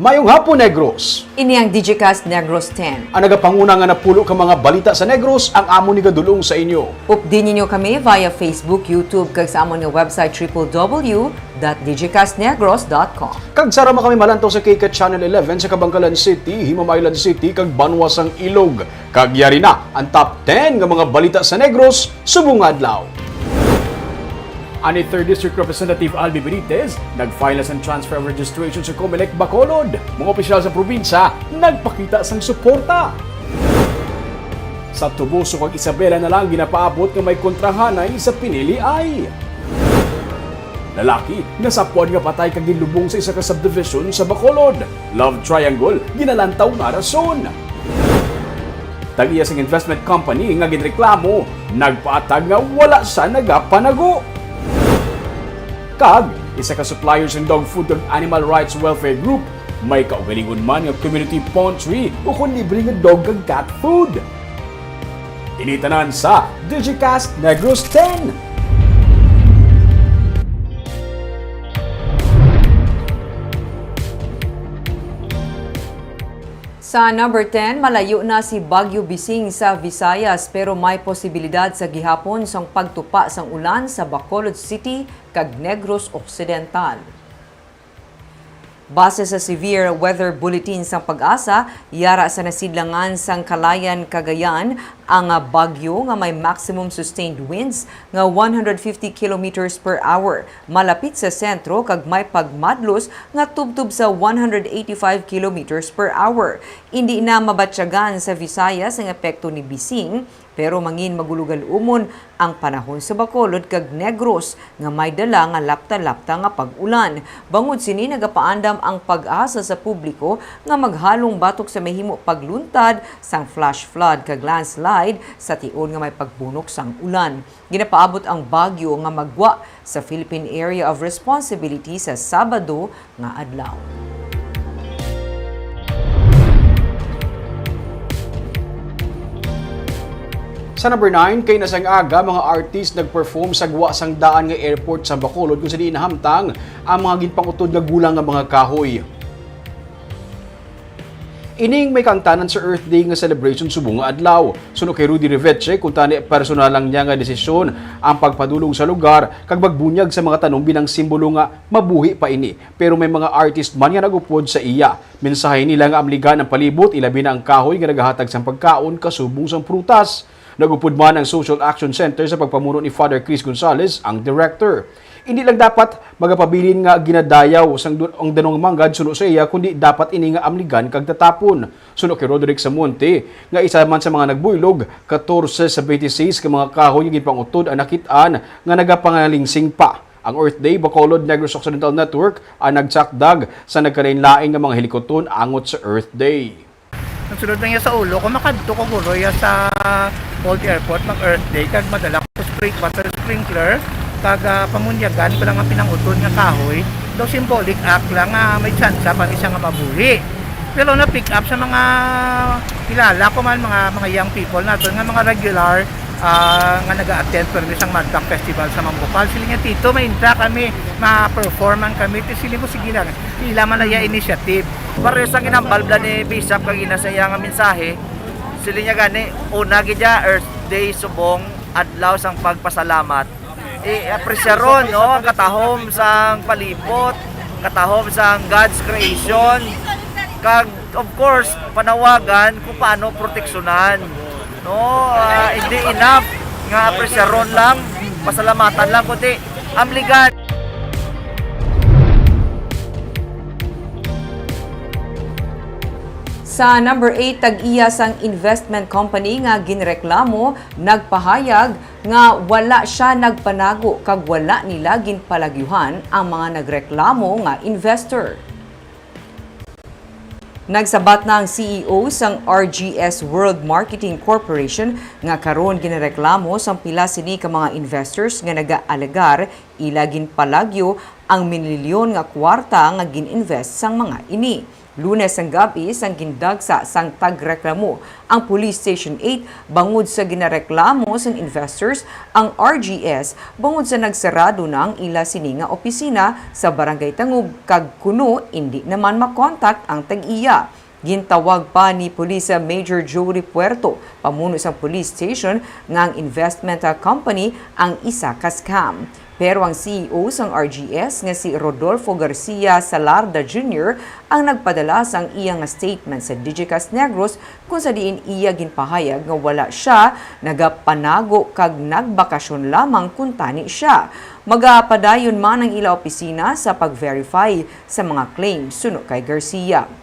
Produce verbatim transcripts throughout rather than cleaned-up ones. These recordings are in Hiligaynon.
Mayong hapon, Negros! Ini ang Digicast Negros ten. Ang nagapanguna nga napulo ka mga balita sa Negros ang amon igadul-ong sa inyo. Updi ninyo kami via Facebook, YouTube, kag sa amon nga website, triple W dot digicast negros dot com. Kag sara man kami malantaw sa K K Channel eleven sa Kabankalan City, Himam Island City, kag Banwa sang Ilog. Kag yari na ang top ten nga mga balita sa Negros subong nga adlaw. Ani third District Representative Albi Benitez, nag-file na sang transfer of registration sa Comelec Bacolod. Mga opisyal sa probinsya nagpakita sang suporta. Sa Toboso kag Isabela na lang ginapaabot nga may kontrahanay sa piniliay. Lalaki nasapwan nga patay kag ginlubong sa isa ka subdivision sa Bacolod. Love triangle, ginalantaw nga rason. Tag-iya sang investment company nga ginreklamo, nagpaatag nga wala sia nagapanago. Kag isa ka supplier sang dog food kag animal rights welfare group, may kaugalingon man nga community pantry ukon libre nga dog kag cat food. Ini tanan sa Digicast Negros ten. Sa number ten, malayo na si Bagyo Bising sa Visayas, pero may posibilidad sa gihapon sang pagtupa sang ulan sa Bacolod City kag Negros Occidental. Base sa severe weather bulletin sang PAGASA, yara sa nasidlangan sang Calayan, Cagayan, ang bagyo nga may maximum sustained winds nga one hundred fifty kilometers per hour, malapit sa sentro kag may pagmadlos nga tubtob sa one hundred eighty-five kilometers per hour. Indi na mabatyagan sa Visayas ang epekto ni Bising, pero mangin magulogalumon ang panahon sa Bacolod kag Negros nga may dala nga lapta-lapta nga pag-ulan. Bangod sini, nagapaandam ang PAGASA sa publiko nga maghalong batok sa mahimo pagluntad sang flash flood kag landslide sa tion nga may pagbunok sang ulan. Ginapaabot ang bagyo nga maggwa sa Philippine Area of Responsibility sa Sabado nga adlaw. Sa number nine, kay na sang aga, mga artist nag-perform sa gwa sang daan nga airport sa Bacolod, kung sa diin nahamtang ang mga ginpangutod nga gulang nga mga kahoy. Ining may kaangtanan sa Earth Day nga celebration subong nga adlaw. Suno kay Rudy Reveche, kuntani personal lang niya nga desisyon ang pagpadulong sa lugar kag magbunyag sa mga tanom bilang simbolo nga mabuhi pa ini. Pero may mga artist man nga nag-upod sa iya. Mensahe nila nga amligan ang palibot, ilabi na ang kahoy nga nagahatag sang pagkaon kasubong sang prutas. Nag-upod man ang Social Action Center sa pagpamuno ni Father Chris Gonzalez, ang director. Indi lang dapat magapabilin nga ginadayaw sang du-, ang danong manggad suno sa iya, kundi dapat ini nga amligan kag tatapon. Suno kay Roderick Samonte, nga isa man sa mga nagbuylog, katorse sa twenty-six ka mga kahoy nga ginpangutod ang nakit-an nga nagapangalingsing pa. Ang Earth Day Bacolod Negros Occidental Network ang nagsakdag sa nagkalainlain nga mga hilikuton angot sa Earth Day. Nagsulod lang iya sa ulo ko, makadto ko guro iya sa Old Airport, mag Earth Day, kag madala ko spring, water sprinkler, kag, ah, pamunyagan ko lang ang pinangutod nga kahoy. Daw symbolic act lang nga may tsansa pa ni siya nga mabuhi. Pero na-pick up sa mga kilala ko man, mga, mga young people naton nga mga regular, ah, nga naga-attend permi sang Madbak Festival sa Mambukal. Sila nga, "Tito, may intra kami, ma-performan kami." Ti sila ko, "Sige lang." Ila man na iya initiative. Pareho sang ginhambal bala ni Bishop kag ina sa iya nga mensahe, siling niya gani, una gid ya, Earth Day, subong adlaw sang pagpasalamat. I-apresyaron, no, ang katahom sang palibot, katahom sang God's creation, kag, of course, panawagan kung paano proteksyonan. No, ah, hindi enough nga apresyaron lang, pasalamatan lang, kundi amligan. Sa number eight, tag-iya sang investment company nga ginreklamo nagpahayag nga wala sia nagpanago kag wala nila ginpalagyuhan ang mga nagreklamo nga investor. Nagsabat na ang C E O sang R G S World Marketing Corporation nga karon ginareklamo sang pila sini ka mga investors nga nagaalegar ila ginpalagyo ang mililyon nga kwarta nga gin-invest sang mga ini. Lunes sang gab-i sang gindagsa sang tagreklamo ang Police Station eight bangod sa ginareklamo sang investors ang R G S bangod sa nagsarado na ang ila sini nga opisina sa Barangay Tangub kag kuno indi naman makontak ang tag-iya. Gintawag pa ni Police Major Jory Puerto, pamuno sang police station, nga ang investment, ah, company ang isa ka scam. Pero ang C E O sang R G S nga si Rodolfo Garcia Salarda Junior ang nagpadala sang iya nga statement sa Digicast Negros, kung sa diin iya ginpahayag nga wala sia nagapanago kag nagbakasyon lamang kuntani sia. Magapadayon man ang ila opisina sa pag-verify sa mga claims suno kay Garcia.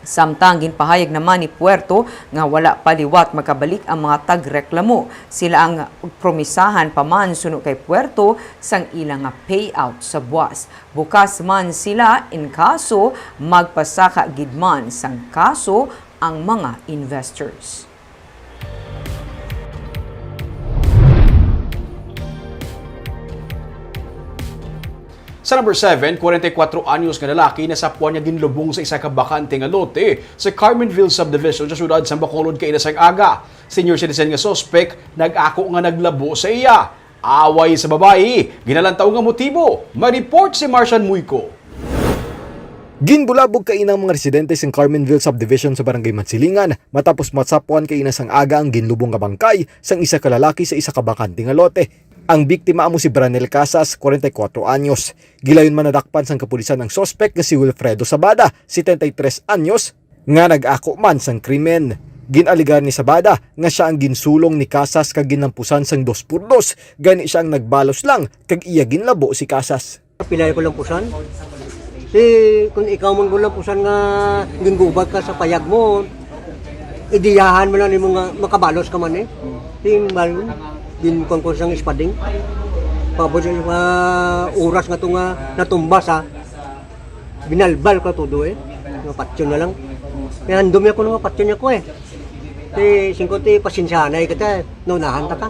Samtang ginpahayag naman ni Puerto nga wala pa liwat makabalik ang mga tagreklamo. Sila ang promisahan pa man suno kay Puerto sang ila nga payout sa buas. Bukas man sila in kaso magpasaka gid man sang kaso ang mga investors. Sa number seven, kwarenta y kuwatro anyos nga lalaki nasapuan nga ginlubong sa isa ka bakante nga lote sa Carmenville Subdivision sa siyudad sang Bacolod kaina sang aga. Senior citizen nga suspek nag-ako nga naglabo sa iya. Away sa babayi, ginalantaw nga motibo. May report si Marcian Muyco. Ginbulabog kaina ang mga residente sang Carmenville Subdivision sa Barangay Mansilingan matapos masapuan kaina sang aga ang ginlubong nga bangkay sang isa ka lalaki sa isa ka bakante nga lote. Ang biktima amo si Branel Casas, kwarenta y kuwatro anyos. Gilayon man nadakpan sang kapulisan ang suspek nga si Wilfredo Sabada, setenta y tres anyos, nga nag-ako man sang krimen. Gin-alegar ni Sabada nga sia ang ginsulong ni Casas kag ginlampusan sang dos por dos, gani sia ang nagbalos lang kag iya ginlabo si Casas. Pila ko lampusan? Si, kung ikaw man ko lampusan nga ginggubat ka sa payag mo, idiyahan mo lang nimo nga makabalos ka man eh. Timbal, ginkuan ko sang espading. Pabot sa, ah, oras nga to nga natumba sa, binalbal ko todo eh. Nga patyon na lang. Kaya handom niya ko nga patyon niya ko eh. Ti, singko ti, pasensyahanay kita, naunahan ta ka.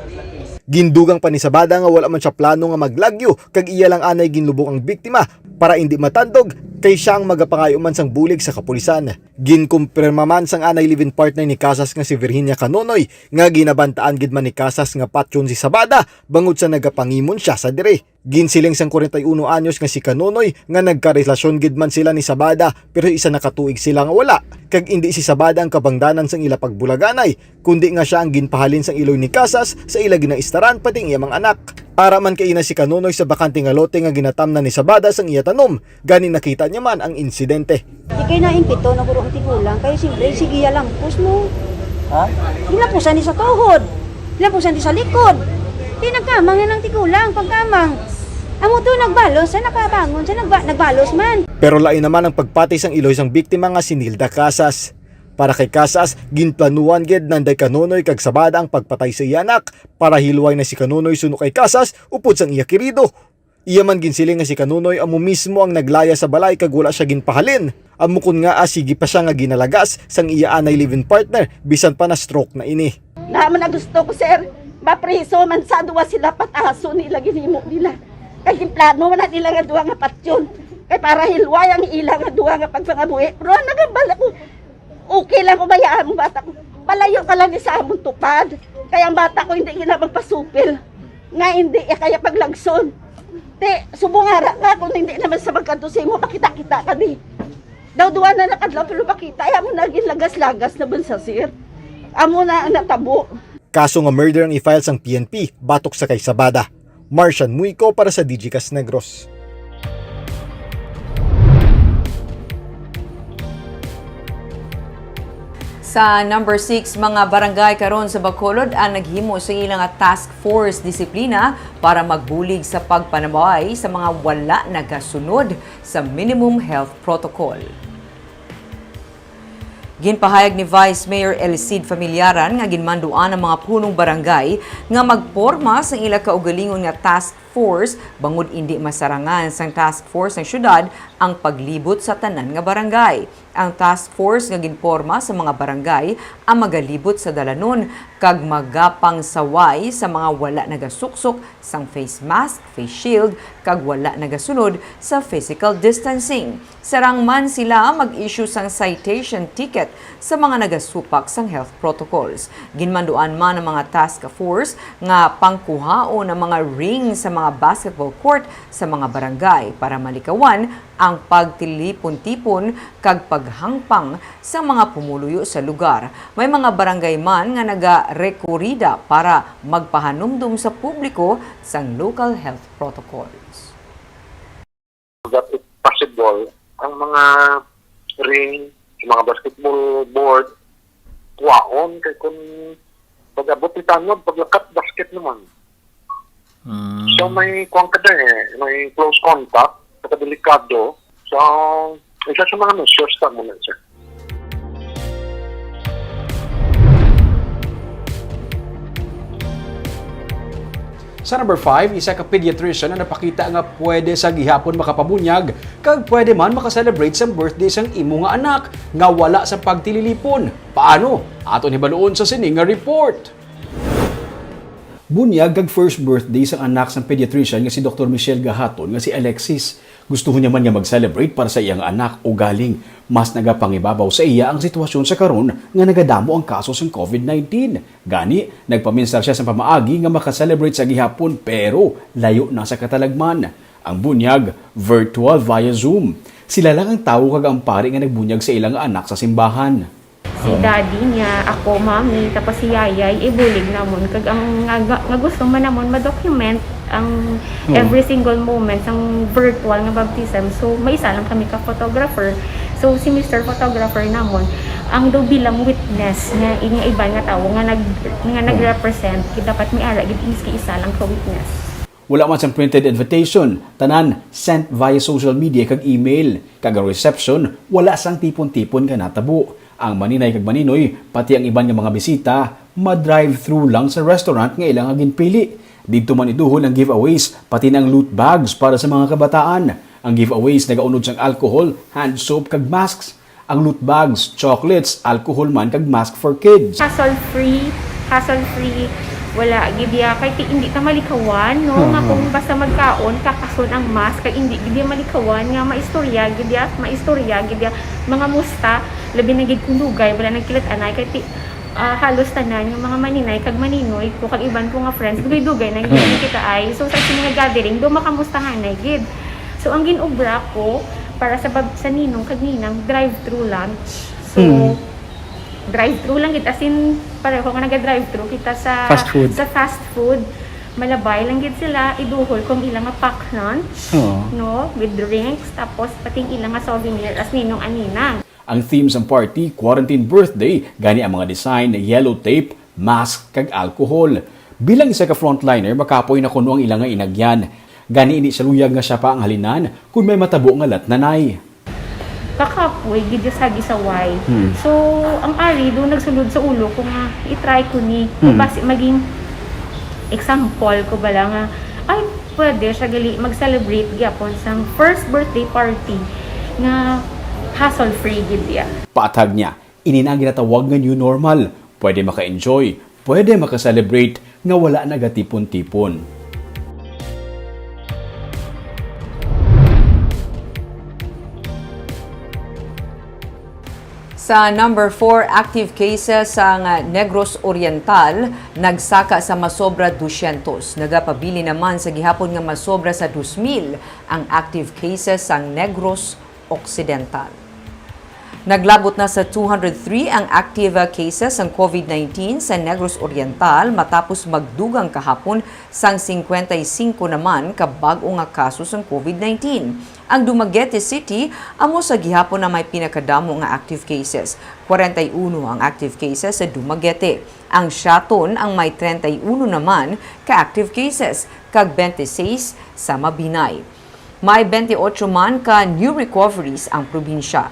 Gindugang pa ni Sabada nga wala man sia plano nga maglagyo kag iya lang anay ginlubong ang biktima para indi matandog kay sia ang magapangayo man sang bulig sa kapulisan. Ginkumpirma man sang anay live-in partner ni Casas nga si Virginia Canonoy nga ginabantaan gid man ni Casas nga patyon si Sabada bangod sa nagapangimon sia sa diri. Ginsiling sang kwarenta y uno anyos nga si Kanonoy nga nagkarelasyon gid man sila ni Sabada, pero isa na ka tuig sila nga wala, kag indi si Sabada ang kabangdanan sang ila pagbulaganay, kundi nga sia ang ginpahalin sang iloy ni Casas sa ila ginaistaran pati ang iya mga anak. Ara man kaina si Kanonoy sa bakante nga lote nga ginatamnan ni Sabada sang iya tanom, gani nakita niya man ang insidente. Di kay na impito na guro ang tigulang, kay siyempre sige ya lampos mo. Ha? Gilampusan ni sa tuhod. Gilampusan di sa likod. Di nagkamang na ng tigulang, pagkamang. Amo to nagbalos, sa nakabangon, sa nagba-, nagbalos man. Pero lain naman ang pagpati sang iloy sang biktima nga si Nilda Casas. Para kay Casas, ginplanuhan gid nanday Kanonoy kag Sabada ang pagpatay sa iya anak para hilway na si Kanonoy suno kay Casas upod sang iya kirido. Iya man ginsiling nga si Kanonoy amo mismo ang naglaya sa balay kag wala sia ginpahalin. Amo kon ngaa sige pa sia nga ginalagas sang iya anay live-in partner bisan pa na-stroke na ini. Naman na gusto ko, sir, mapriso man sa duwa sila, pataso nila ginimo nila. Kay ginplano man na nila nga duha nga patyon. Kay para hilway ang ila nga duha nga pagpangabuhi. Pero nagambal ako, okay lang ko bayaan mo bata ko. Palayo ka lang ni sa amon tupad. Kay ang bata ko hindi gina magpasupil. Nga hindi ya kaya paglagson. Ti, subong ara nga kung hindi naman sa magkanto sa imo, makita-kita ka di. Daw duwa na nakadlaw pero makita, ay amo na ginlagas-lagas na man sa sir. Amo na ang natabo. Kaso nga murder ang i-file sang P N P batok sa kay Sabada. Marcian Muyco para sa Digicast Negros. Sa number six, mga barangay karon sa Bacolod ang naghimo sa ilang task force disiplina para magbulig sa pagpanabay sa mga wala nagasunod sa minimum health protocol. Ginpahayag ni Vice Mayor Elicid Familiaran nga ginmanduan ang mga punong barangay nga magporma sa ila kaugalingon nga task force, bangod indi masarangan sang task force sang syudad ang paglibot sa tanan nga barangay. Ang task force nga ginporma sa mga barangay ang magalibot sa dalanon kag magapangsaway sa mga wala nagasuksok sang face mask, face shield, kag wala nagasunod sa physical distancing. Sarang man sila mag-issue sang citation ticket sa mga nagasupak sang health protocols. Ginmanduan man ang mga task force nga pangkuhaon ang mga ring sa mga basketball court sa mga barangay para malikawan ang pagtilipon-tipon kag paghangpang sa mga pumuluyo sa lugar. May mga barangay man nga nagarekurida para magpahanumdom sa publiko sang local health protocols. That if possible, ang mga ring, mga basketball board, kuwaon kay kung pag-abot ni tanod, paglakat, basket naman. Mm. So may kuwang ka din eh, may close contact, pagkadelikado. So, isa sa mga measures ta mo na siya. Sa number five, isa ka pediatrician ang napakita nga pwede sa gihapon makapabunyag kag pwede man makaselebrate sang birthday sang imo nga anak nga wala sa pagtililipon. Paano? Aton hibaluon sa sini nga report. Bunyag kag first birthday sang anak sang pediatrician nga si Doktor Michelle Gahaton nga si Alexis. Gustuhon niya man nga mag-celebrate para sa iya nga anak, ugaling mas nagapangibabaw sa iya ang sitwasyon sa karon nga nagadamo ang kaso sang covid nineteen. Gani, nagpaminsar sia sa pamaagi nga maka-celebrate sa gihapon pero layo na sa katalagman. Ang bunyag, virtual via Zoom. Sila lang ang tawo kag ang pari nga nagbunyag sa ila nga anak sa simbahan. Si daddy niya, ako, mommy, tapos si yayay, ibulig namon. Kag ang nga, nga, nga gusto man namon ma-document ang Oo. every single moment sang virtual nga baptism. So, may isa lang kami ka photographer. So, si Mister Photographer namon, ang daw bilang witness nga, nga iban nga tawo nga nag nga nag-represent, dapat may ara gid miski isa lang ka witness. Wala man sang printed invitation, tanan sent via social media kag email, kag ang reception wala sang tipon-tipon nga natabo. Ang maninay kag maninoy, pati ang iban nga mga bisita, ma-drive-through lang sa restaurant nga ila nga ginpili. Didto man iduhol ang giveaways, pati na ang loot bags para sa mga kabataan. Ang giveaways nagaunod sang alcohol, hand soap kag masks. Ang loot bags, chocolates, alcohol man kag mask for kids. Hassle free, hassle free. Wala gid ya kay ti, hindi ta malikawan, no, nga kung basta magkaon kakason ang mask kay hindi gid ya malikawan nga maistorya gid ya, maistorya gid ya mga musta, labi na gid kung dugay wala nagkilat-anay kay ti, ah, halos tanan nga mga maninay kag maninoy ko kag iban ko nga friends dugay-dugay na gid kita ay. So sa sini nga gathering do makamustahanay gid. So ang ginobra ko para sa bab- sa ninong kag ninang drive-through lunch. So drive-through lang gid, as in pareho nga naga-drive-through kita sa Fast food. Sa fast food. Malabay lang gid sila iduhol kung ila nga pack lunch, Oo. no, with drinks, tapos pati ang ila nga souvenir as ninong and ninang. Ang theme sang party, quarantine birthday, gani ang mga design, yellow tape, mask, kag alcohol. Bilang isa ka frontliner, makapoy na kuno ang ila nga inagyan. Gani hindi siya luyag nga siya pa ang halinan kun may matabo nga latnanay. Kakapoy gid sa gisaway. Hmm. So, ang ari do nagsulod sa ulo ko nga i-try ko ni. Hmm. Basi maging example ko bala nga, ay, pwede siya gali mag-celebrate gyapon sang first birthday party nga hassle-free gid ya. Paathag niya, ini na ang ginatawag nga new normal. Pwede maka-enjoy, pwede maka-celebrate nga wala nagatipon-tipon. Sa number four, active cases sang Negros Oriental nagsaka sa masobra dusyentos. Nagapabilin naman sa gihapon nga masobra sa dos mil ang active cases sang Negros Occidental. Naglabot na sa two hundred three ang active cases sang covid nineteen sa Negros Oriental matapos magdugang kahapon sang cincuenta y cinco naman ka bag-o nga kaso sang covid nineteen. Ang Dumaguete City amo sa gihapon ang may pinakadamo nga active cases. Kwarenta y uno ang active cases sa Dumaguete. Ang Siaton ang may treinta y uno naman ka active cases, kag bente seis sa Mabinay. May bente ocho man ka new recoveries ang probinsya.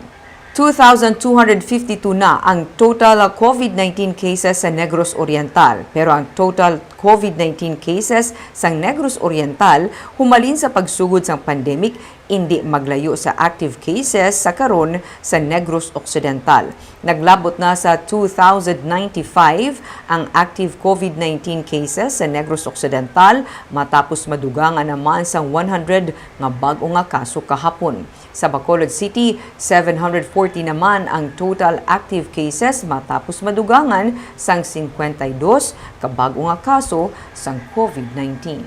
Two thousand two hundred fifty-two na ang total COVID nineteen cases sa Negros Oriental, pero ang total COVID nineteen cases sa Negros Oriental humalin sa pagsugod sang pandemic indi maglayo sa active cases sa karon sa Negros Occidental. Naglabot na sa two thousand ninety-five ang active COVID nineteen cases sa Negros Occidental, matapos madugangan naman sang one hundred nga bag-o nga kaso kahapon. Sa Bacolod City, seven hundred forty naman ang total active cases, matapos madugangan sang cincuenta y dos ka bag-o nga kaso sang COVID nineteen.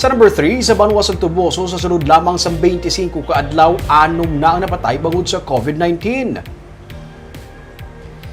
Sa number three, sa banwa sang Toboso, sa sulod lamang sang twenty-five ka adlaw, anom na ang napatay bangod sa COVID nineteen.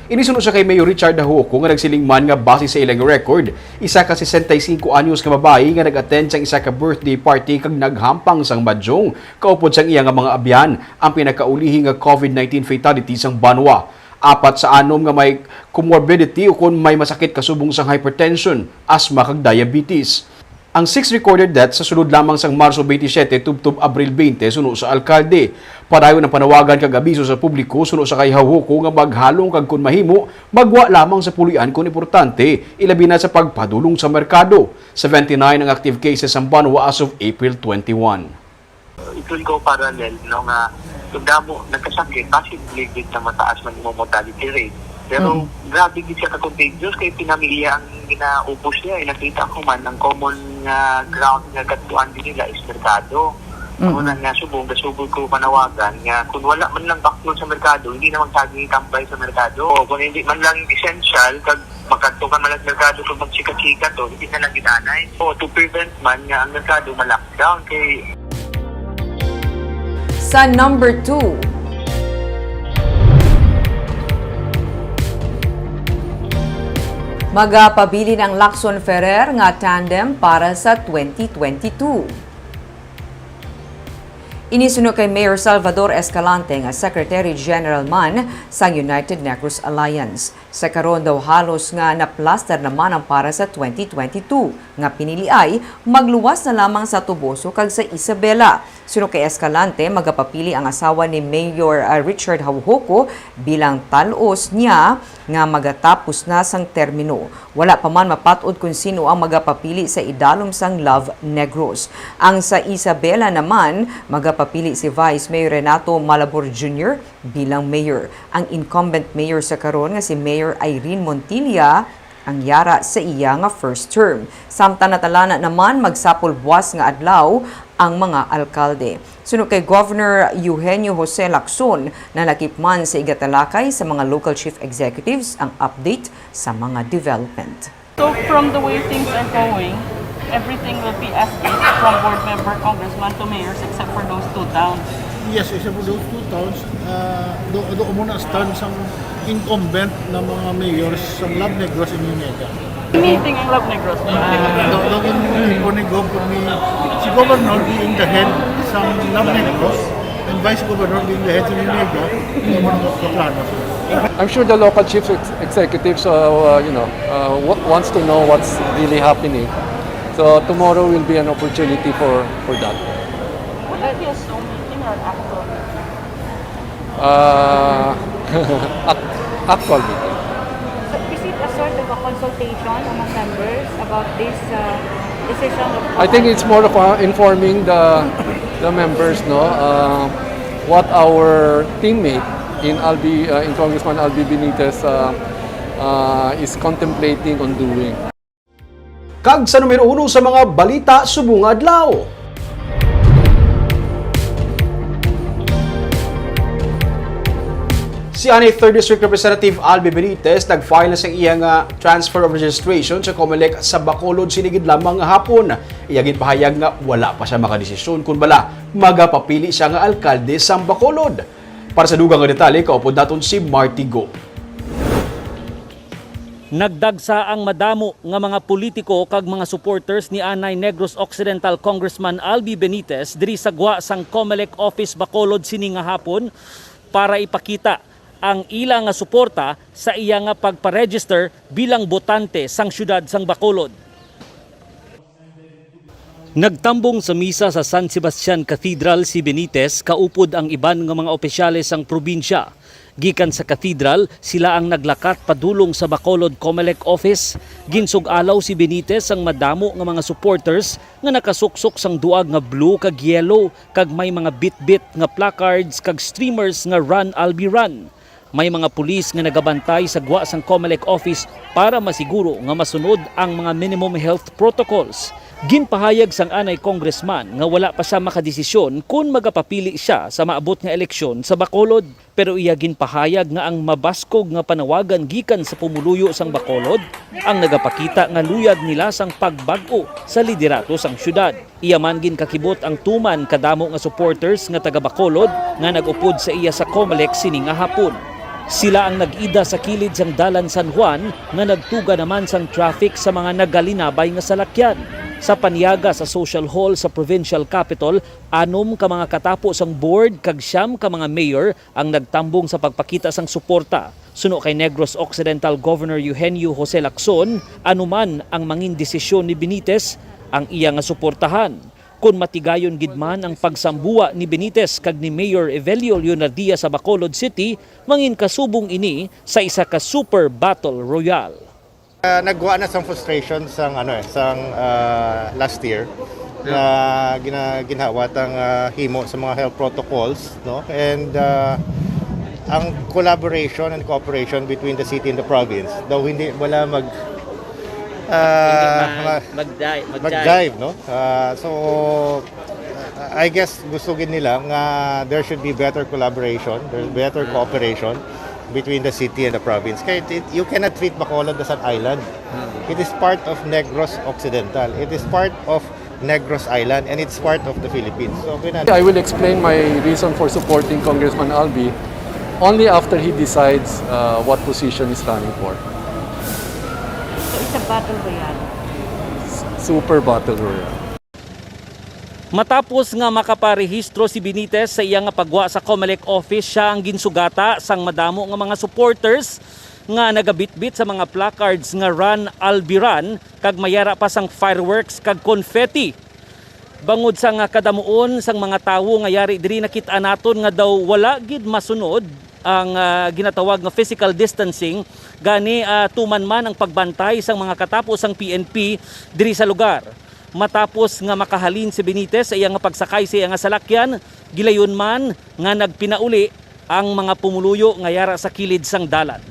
Ini suno siya kay Mayor Richard Hahuko, nga nagsiling man nga base sa ilang record, isa ka sesenta y cinco anyos nga babayi nga nag-attend sang isa ka birthday party kag naghampang sang madyong kaupod sang iya nga mga abyan ang pinakaulihi nga COVID nineteen fatality sang banwa. Apat sa anom nga may comorbidity ukon may masakit kasubong sang hypertension, asthma kag diabetes. Ang six recorded deaths sa sulod lamang sang Marso twenty-seven tubtob Abril twenty suno sa alkalde. Padayon ang panawagan kag abiso sa publiko suno sa kay Hahuko nga maghalong kag kun mahimo, magwa lamang sa puloy-an kon importante, ilabi na sa pagpadulong sa merkado. Seventy-nine ang active cases sa banwa as of April twenty-one. It will go parallel, no, nga kung damo nagkasakit, positively gid na mataas man imong mortality rate. Pero Mm. grabe gid siya ka-contagious kay pinamilya ang ginaubos niya. Eh, nakita ko man, ang common nga ground nga kadtuan din nila is merkado. Mm. Amo na nga, subong, gasubong ko panawagan nga kung wala man lang baklon sa merkado, hindi na magsaging tambay sa merkado. O kung hindi man lang essential, kag makadto ka man lang sa merkado kag magchika-chika to, hindi na lang gitanay. O to prevent man nga ang merkado ma-lockdown kay Sa number two, magapabilin ang Lacson Ferrer nga tandem para sa twenty twenty-two. Ini suno kay Mayor Salvador Escalante nga Secretary General man sang United Negros Alliance. Sa karon daw halos nga naplaster naman ang para sa twenty twenty-two nga piniliay, magluwas na lamang sa Toboso kag sa Isabela. Suno kay Escalante, magapapili ang asawa ni Mayor, ah, Richard Haujoco bilang tal-os niya nga magatapos na sang termino. Wala pa man mapat-od kon sino ang magapapili sa idalom sang Love Negros. Ang sa Isabela naman, magapapili si Vice Mayor Renato Malabor Junior bilang mayor. Ang incumbent mayor sa karon nga si Mayor Irene Montilla ang yara sa iya nga first term. Samtang natalana naman, magsapol buwas nga adlaw ang mga alkalde. Suno kay Governor Eugenio Jose Lacson, nalakip man sa igatalakay sa mga local chief executives ang update sa mga development. So from the way things are going, everything will be as is from board member, congressman to mayors except for those two towns. Yes, except for those two towns, uh, do, do mo na stand sang incumbent na mga mayors sang Love Negros and Uniega. Meeting ang Love Negros. Do, do, in, in, ni Gov, ni, si Governor being the head sang Love Negros and Vice Governor being the head sang Uniega, hindi mo na kaplano. I'm sure the local chief ex-, executives, uh, uh, you know, uh, wa-, wants to know what's really happening. So tomorrow will be an opportunity for, for that. Would that be a Zoom meeting or an actual meeting? Uh, ac-, actual meeting. So, is it a sort of a consultation among members about this, uh, decision of I think it's more of, uh, informing the, the members, no, uh, what our teammate in Albi, uh, in Congressman Albi Benitez, uh, uh, is contemplating on doing. Kag sa numero uno sa mga balita subong nga adlaw. Si anay Third District Representative Albi Benitez nag-file na sa iya nga transfer of registration sa Comelec sa Bacolod sini gid lamang nga hapon. Iya ginpahayag nga wala pa siya makadesisyon kon bala magapapili siya nga alkalde sa Bacolod. Para sa dugang nga detalye, kaupod naton si Marty Go. Nagdagsa ang madamo nga mga politiko kag mga supporters ni anay Negros Occidental Congressman Albi Benitez diri sa gwa sang Comelec Office Bacolod sini nga hapon para ipakita ang ila nga suporta sa iya nga pagpa-register bilang botante sang siyudad sang Bacolod. Nagtambong sa misa sa San Sebastian Cathedral si Benitez kaupod ang iban nga mga opisyales sang probinsya. Gikan sa Cathedral, sila ang naglakat padulong sa Bacolod Comelec office. Ginsug-alaw si Benitez sang madamo nga mga supporters nga nakasuksok sang duag nga blue kag yellow kag may mga bitbit nga placards kag streamers nga Run Albi Run. May mga pulis nga nagabantay sa gwa sang Comelec office para masiguro nga masunod ang mga minimum health protocols. Ginpahayag sang anay congressman nga wala pa sia makadesisyon kon magapapili sia sa maabot nga eleksyon sa Bacolod, pero iya ginpahayag nga ang mabaskog nga panawagan gikan sa pumuluyo sang Bacolod ang nagapakita nga luyag nila sang pagbag-o sa liderato sang syudad. Iya man ginkakibot ang tuman kadamo nga supporters nga taga Bacolod nga nag-upod sa iya sa Comelec sini nga hapon. Sila ang nag-ida sa kilid sang Dalan San Juan nga nagtuga naman sang traffic sa mga nagalinabay nga salakyan. Sa panyaga sa social hall sa provincial capitol, anom ka mga katapo sang board kag siyam ka mga mayor ang nagtambong sa pagpakita sang suporta. Suno kay Negros Occidental Governor Eugenio Jose Lacson, anuman ang mangin desisyon ni Benitez, ang iya nga suportahan. Kon matigayon gid man ang pagsambuwa ni Benitez kag ni Mayor Evelio Leonardia sa Bacolod City, mangin kasubong ini sa isa ka super battle royale. Ah, nagwa na sang frustration sang, ano, eh, sang, ah, last year na gina-, ginhawa tang, ah, himo sa mga health protocols, no? And, ah, ang collaboration and cooperation between the city and the province, daw hindi, wala mag-, ah, Hindi ma-, ma-, mag-di-, mag-jive. Mag-jive, no? Ah, so, I guess gusto gid nila nga there should be better collaboration, there's better cooperation between the city and the province. Kaya it, you cannot treat Bacolod as an island. It is part of Negros Occidental. It is part of Negros Island, and it's part of the Philippines. So, okay na. I will explain my reason for supporting Congressman Albi only after he decides, uh, what position he's running for. So, it's a battle royale. Super battle royale. Matapos nga makaparehistro si Benitez sa iya nga paggwa sa Comelec office, siya ang ginsugata sang madamo nga mga supporters nga nagabitbit sa mga placards nga Run Albi Run kag mayara pa sang fireworks kag confetti. Bangod sa nga kadamuon sang mga tawo nga yari diri, nakit-an naton nga daw wala gid masunod ang, ah, ginatawag nga physical distancing. Gani, ah, tuman man ang pagbantay sang mga katapo sang P N P diri sa lugar. Matapos nga makahalin si Benitez sa iya nga pagsakay sa iya nga salakyan, gilayon man nga nagpinauli ang mga pumuluyo nga yara sa kilid sang dalan.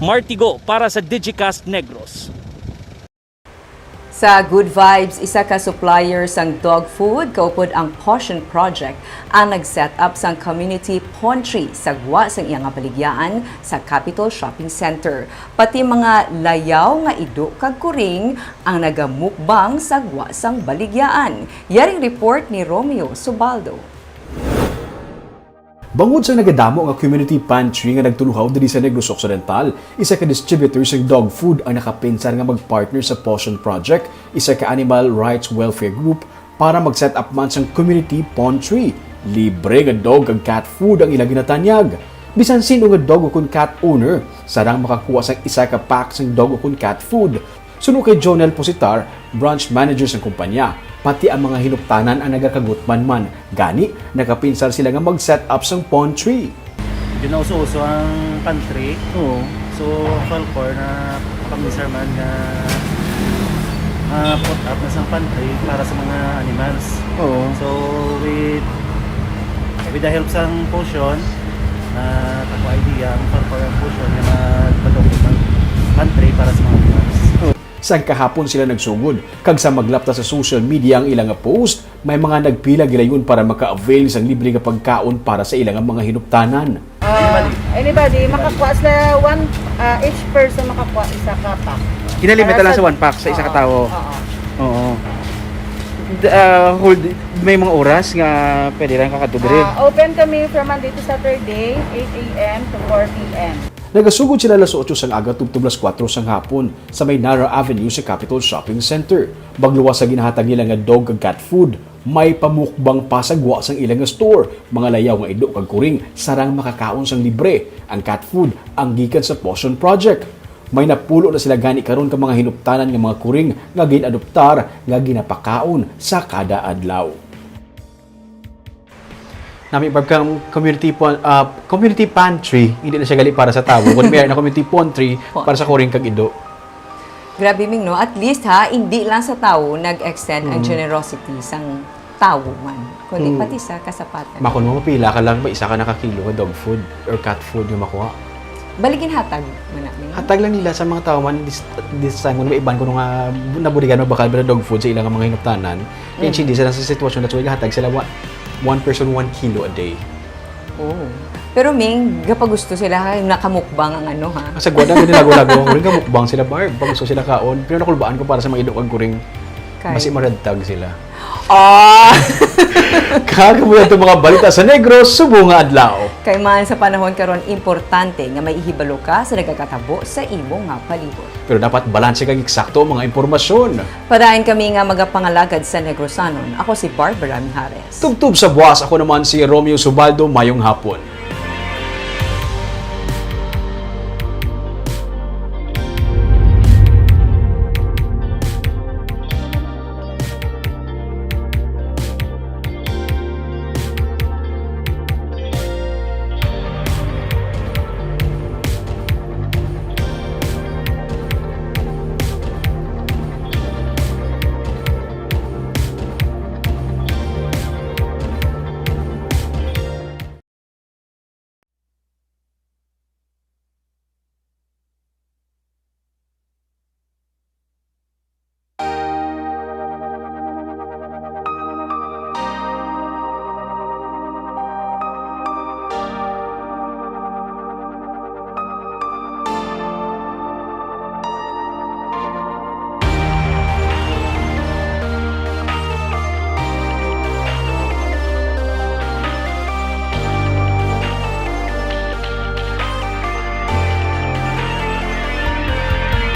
Martigo para sa Digicast Negros. Sa Good Vibes, isa ka supplier sang dog food kaupod ang Poshan Project ang nag-set up sang community pantry sa gwa sang iya nga baligyaan sa Capitol Shopping Center. Pati mga layaw nga ido kag kuring ang nagamukbang sa gwa sang baligyaan. Yaring report ni Romeo Subaldo. Bangod sa nagadamo nga community pantry nga nagtuluhaw diri sa Negros Occidental, isa ka distributor sang dog food ang nakapinsar nga mag-partner sa Poshan Project, isa ka animal rights welfare group, para mag-set up man sang community pantry. Libre nga dog kag cat food ang ilang ginatanyag. Bisan sin-o nga dog ukon cat owner, sarang makakuha sang isa ka pack sang dog ukon cat food. Suno kay Jonel Positar, branch manager sang kumpanya, pati ang mga hinuptanan ang nagakagutman man. Gani, nakapinsar sila nga mag-set up sang pantry. Medyo nauso-uso ang pantry. Oo. So, ang Falcor na paminsar man nga, ah, put up na sang pantry para sa mga animals. Oo. So, with, with the help sang Poshan, na ako idea ang Falcor ang Poshan nga magpadungog ng pantry para sa mga animals. Sang kahapon sila nagsugod, kag sa maglapta sa social media ang ila nga post, may mga nagpila gilayon para maka-avail sang libre nga pagkaon para sa ila nga mga hinuptanan. Ah, anybody, makakuha sila one, ah, each person makakuha isa ka pack. Kinalimit Para lang sa sa one pack sa isa ka Oo, tawo. Oo. Oo. D-, ah, hold, may mga oras nga pwede lang kakadto diri. Ah, open kami from Monday to Saturday, eight A M to four P M. Nagasugod sila alas otso sang aga tubtob alas kuwatro sang hapon sa may Nara Avenue sa Capitol Shopping Center. Magluwas sa ginahatag nila nga dog kag cat food, may pamukbang pa sa gwa sang ila nga store, mga layaw nga ido kag kuring, sarang makakaon sang libre. Ang cat food ang gikan sa Poshan Project. May napulo na sila gani karon ka mga hinuptanan nga mga kuring nga gin-adoptar nga ginapakaon sa kada adlaw. Nami, Barb, kang community pon-, ah, community pantry, hindi na siya gali para sa tawo, kundi may na community pantry para sa kuring kag ido. Grabe, Ming, no? At least, ha, hindi lang sa tawo nag-extend ang generosity sang tawo man, kundi pati sa kasapatan. Makon mo, mapila ka lang ba isa ka nakakilo nga dog food or cat food nga makuha? Bali, ginhatag man na, Ming? Hatag lang nila sa mga tawo man this, this time, kung may iban ko nga nabuligan, magbakal ba na dog food sa ilang mga hinuptanan. Kaya hindi sila sa sitwasyon, that's why hatag sila one, one person, one kilo a day. Oh. Pero, Ming, gapagusto sila, ha, nakamukbang ang ano, ha? Sa gwada ko, nilago-lago ko rin, kamukbang sila, Barb. Pag gusto sila kaon, pero nakulbaan ko para sa mga ido kag kuring, Kay- basi maradtag sila. Ah! Kag amo na itong mga balita sa Negros subong nga adlaw. Kay man sa panahon karon, importante nga may ihibalo ka sa nagakatabo sa imo nga palibot. Pero dapat balanse kag eksakto ang mga impormasyon. Padayon kami nga magapangalagad sa Negrosanon. Ako si Barbara Mijares. Tubtob sa buwas, ako naman si Romeo Subaldo. Mayong hapon.